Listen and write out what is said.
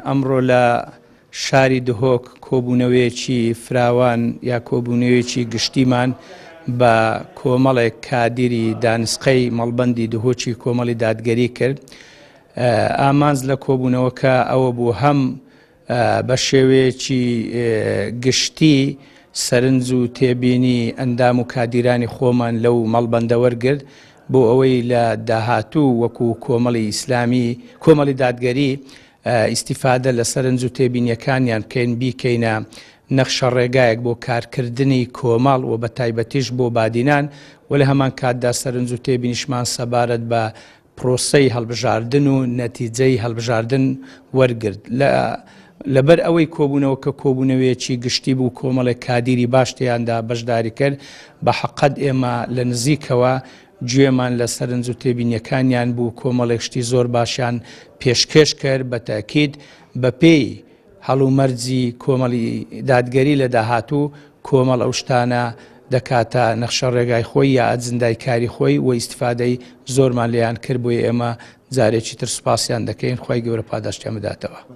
ئەمڕۆ لە شاری دهۆک کۆبوونەوەیەکی فراوان یا کۆبوونەوەیەکی گشتیمان بە کۆمەڵێک کادیری دانسقەی مەڵبەندی دهۆکی کۆمەڵی دادگەری کرد. ئامانج لە کۆبوونەوەکە ئەوە بوو هەم بە شێوەیەکی گشتی سەرنج و تێبینی ئەندام و کادیرانی خۆمان لەو مەڵبەندە وەرگرت بۆ ئەوەی لە داهاتوو وەکو کۆمەڵی ئیسلامی کۆمەڵی دادگەری ئیستیفادە لە سەرنج و تێبینیەکانیان بکەین بیکەینە نەخشە ڕێگایەک بۆ کارکردنی کۆمەڵ و بە تایبەتیش بۆ بادینان و لە هەمان کاتدا سەرنج و تێبینیشمان سەبارەت بە پرۆسەی هەڵبژاردن و نەتیجەی هەڵبژاردن وەرگرت. لە لەبەر ئەوەی کۆبوونەوەکە کۆبوونەوەیەکی گشتی بوو کۆمەڵێک کادیری باش تێیاندا بەشداری کرد، بە حەقەت ئێمە لە نزیکەوە گوێمان لە سەرنج و تێبینیەکانیان بوو، کۆمەڵێک شتی زۆر باشیان پێشکێش کرد، بە تەئکید بەپێی هەڵومەرجی کۆمەڵی دادگەری لە داهاتوو کۆمەڵ ئەو شتانە دەکاتە نەخشە ڕێگای خۆی یا ئەجندای کاری خۆی و ئیستفادەی زۆرمان لێیان کرد بۆیە ئێمە جارێکی تر سوپاسیان دەکەین خوای گەورە پاداشتیان بداتەوە.